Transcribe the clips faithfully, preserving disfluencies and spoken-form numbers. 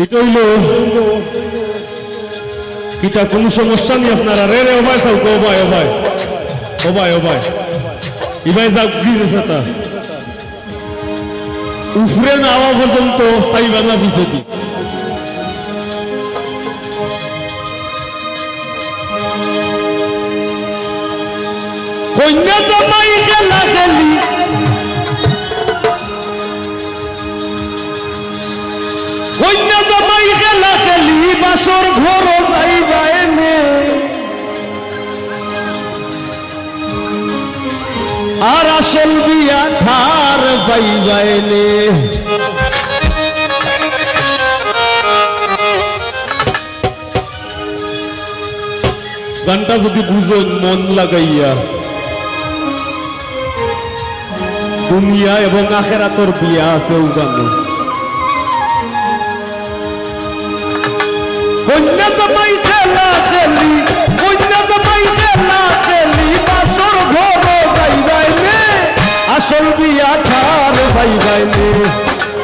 ইটা অইলো, কিতা কুনু সমস্যা নি আপনারা? রে, রে, ও ভাই, যাউক, ও ভাই, ও ভাই। ও ভাই, ও ভাই। ই ভাই যাউক, please, এতা। উপরে না আওয়া পর্যন্ত চাইবা না পিছেদি। কইন্যা জামাই খেলা খেলি, কইন্যা জামাই খেলা খেলি, বাসর ঘরো যাইবা এনে। আর আসল বিয়া ঠার পাইবা এনে। গানটা যদি বুঝইন মন লাগাইয়া, দুনিয়া এবং আখেরাতর বিয়া আছে অউ গানো। কইন্যা জামাই খেলা খেলি, কইন্যা জামাই খেলা খেলি, বাসর ঘরো যাইবা এনে, আসল বিয়া ঠার পাইবা এনে।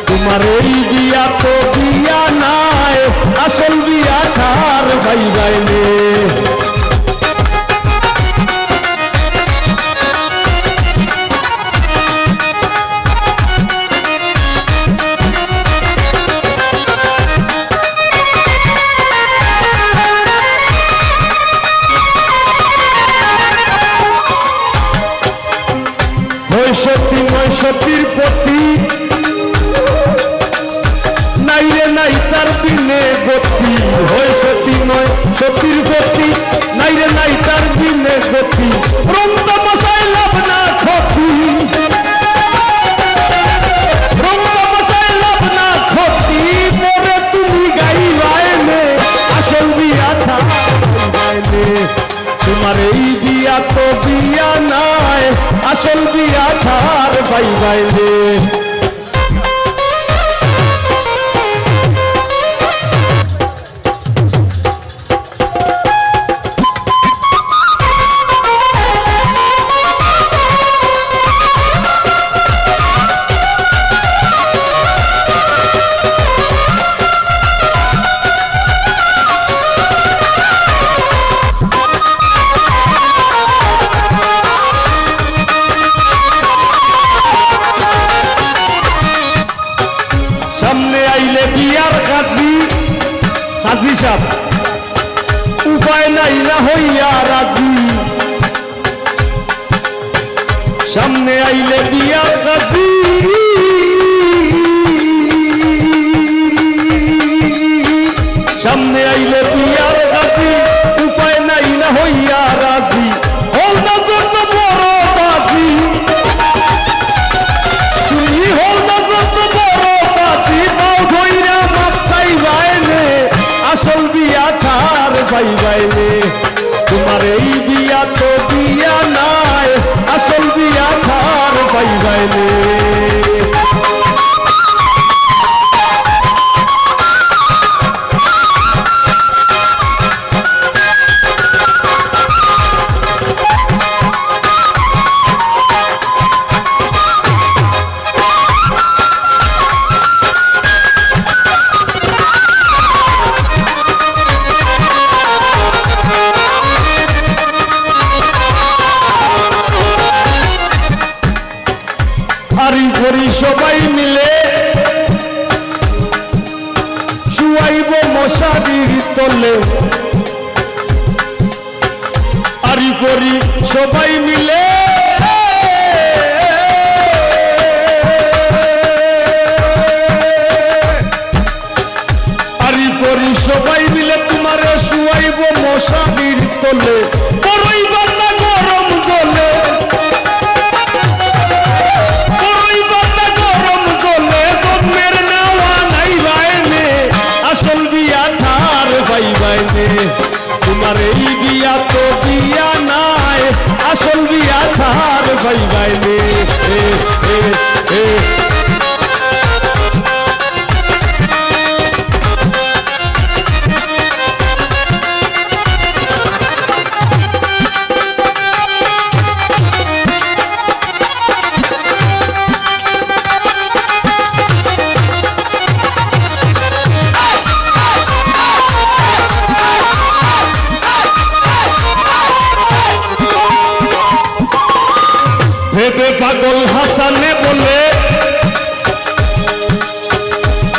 তুমার এই বিয়া তো বিয়া নায়, আসল বিয়া ঠার পাইবা এনে। হয় সতী নয় সতীর পতি, নাই রে নাই তার বিনে গতি। হয় সতী নয় সতীর পতি, নাই রে নাই তার বিনে গতি। রং তামাশায় লাভ না ক্ষতি, রং তামাশায় লাভ না ক্ষতি। পরে তুমি গাইবা এনে, আসল বিয়া ঠার পাইবা এনে। তুমার এই বিয়া তো বিয়া নায়, আসল বিয়া ঠার পাইবা এনে। সামনে আইলে বিয়ার কাজী, কাজী সাব, উপায় নাই না হইয়া রাজি। সামনে আইলে বিয়ার কাজী, সামনে আইলে বিয়ার কাজী, উপায় নাই না হইয়া রাজি। হও না যত বড় বাজি, তুমি হও না যত বড় বাজি, পাও ধইরা মাফ চাইবা এনে, আসল বিয়া ঠার পাইবা এনে। তুমার এই বিয়া তো বিয়া নায়, আসল বিয়া ঠার পাইবা এনে। আরি করি সবাই মিলে শুয়াইব মশারির তলে। আরি করি সবাই মিলে, আরি করি সবাই মিলে তুমারে শুয়াইব মশারির তলে। বড়ই বান্দা গরম জলে, বড়ই বান্দা গরম জলে, জন্মের নাওয়া নাই রায়নে, আসল বিয়া ঠার পাইবায়নে। তুমার এই বিয়া তো বিয়া নায়, আসল বিয়া ঠার পাইবায়নে। এ, এ, এ। বেবে পাগল হাসানে বলে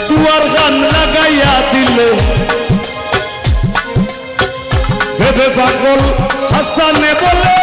দুয়ার গান লাগাইয়া দিলে। বেবে পাগল হাসানে বলে